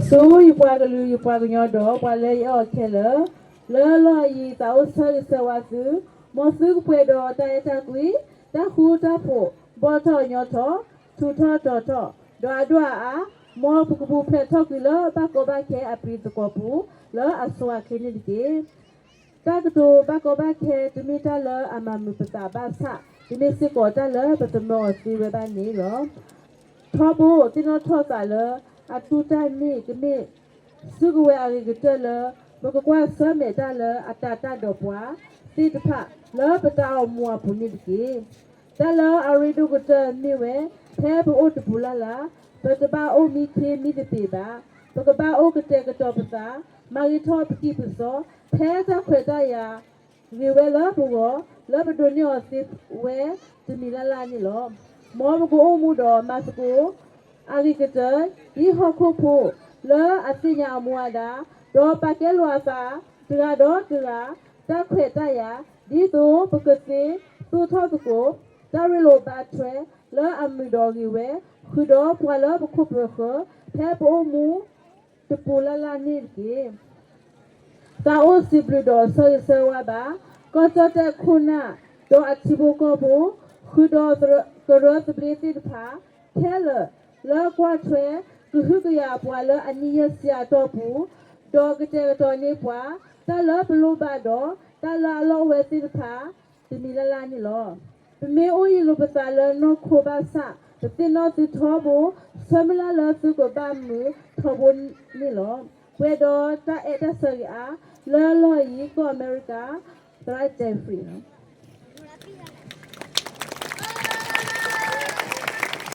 ဆူယပှၤကလုာ်ယပှၤကညီဒီးပှၤလၢယအဲၣ်အီၤခဲလၢာ်, လၢလီၢ်အံၤသးအိၣ်ဆၢဂ့ၤဆၢဝါသု, မ်သုကပှဲၤဒီးတၢ်အဲၣ်တၢ်ကွံ, တၢ်ဃူတၢ်ဖိး, ဘီၣ်ထီၣ်ညီထီၣ်, ထူးထီၣ်တီၤထီၣ်, ဒီးအဒိၣ်အအါ, မ်ပကပူၤဖျဲးထီၣ်ကွံာ်လၢဘၣ်ကီဘၣ်ခဲအပျံၤသကွီၤပူၤ, လၢအစိၤအချ့န့ၣ်တက့ၢ်. တၢ်ကတိၤဘၣ်ကီဘၣ်ခဲတမ့ၢ်တၢ်လၢအမၤမုာ်ပသးဘၣ်ဆၣ်, တမ့ၢ်စ့ၢ်ကီးတၢ်လၢပသမၢအီၤသ့ဝဲဘၣ်န့ၣ်လီၤ. ထီဘိသ့ၣ်နီၣ်ထီၣ်သးလၢအတူၢ်တၢ်န့ၣ်ကမ့ၢ် စုကဝဲၤအဂ့ၤကတၢၢ်လၢ ပကကွၢ်ဆၢၣ်မဲာ်တၢ်လၢအတၢ်တၢ်ဒီးပှၤသ့ၣ်တဖၣ်လၢပတၢ်အိၣ်မူအပူၤန့ၣ်တက့ၢ်. တၢ်လၢအရ့ဒိၣ်ကတၢၢ်မ့ၢ်ဝဲ ဖဲပအိၣ်တပူၤလၢ်လၢ်, ပတဘၣ်အိၣ်မံခ့မံသပ့ၤဘၣ်. ပကဘၣ်အိၣ်ကတဲာ်ကတီၤပသး, မၤဂ့ၤထီၣ်ပကံၢ်ပစီ ဖဲတၢ်ခွဲးတၢ်ယာ် ဂ့ၤဝဲလၢပဂီၢ် လၢပဒိးန့ၢ်အီၤသ့ဝဲတမံၤလၢ်လၢ်န့ၣ်လီၤ. မ်ပကအိၣ်မူဒီးမၤသကိး အဂ့ၤကတၢၢ် ဒ်ဟီၣ်ခိၣ်ဖိ လၢအသ့ၣ်ညါအမူအဒါ, ဒီးပာ်ကဲလိာ်အသး တဂၤဒီးတဂၤ တၢ်ခွဲးတၢ်ယာ် ဒ်သိးပကသ့သိးထီၣ်သကိး တၢ်ရ့လိာ်ဘၣ်ထွဲလၢအမုာ်ဒီးဂ့ၤဝဲ ဃုာ်ဒီးပှၤလၢပခိၣ်ပဃၢၤ ဖဲပအိၣ်မူ တပူၤလၢ်လၢ်န့ၣ်တက့ၢ်. သးအိၣ်စံးဘျုးဒီးဆၢဂ့ၤဆၢဝါဘၣ် ကီၢ်ကၠီၣ်တဲၣ်ခိၣ်နၢ် ဒီးအထံဖိကီၢ်ဖိ ဃုာ်ဒီးကရၢသဘျ့သ့ၣ်တဖၣ် ခဲလၢာ် လၢကွၢ်ထွဲ ကဟုကယာ်ပှၤလၢအနံၣ်ယဲၢ်ဆံအတီၢ်ပူၤ ဒီးကတဲာ်ကတီၤန့ၢ်ပှၤ တၢ်လၢပလိၣ်ဘၣ်ဒီး တၢ်လၢအလီၢ်အိၣ်ဝဲသ့ၣ်တဖၣ် တမံၤလၢ်လၢ်န့ၣ်လီၤ. ပမ့ၢ်အိၣ်ယံၤလိာ်ပသးလၢနီၢ်ခိဘၣ်ဆၣ် ပသ့ၣ်နီၣ်သုထီဘိ ဆၢမုၢ်လၢ်လၢသုကဘၣ်မုာ်ထီဘိန့ၣ်လီၤ. ပှဲၤဒီးတၢ်အဲၣ်တၢ်ဆၢဂ့ၤအါ လၢလီၢ်အံၤကီၢ်အမဲရကၤ သရၣ် Jeffrey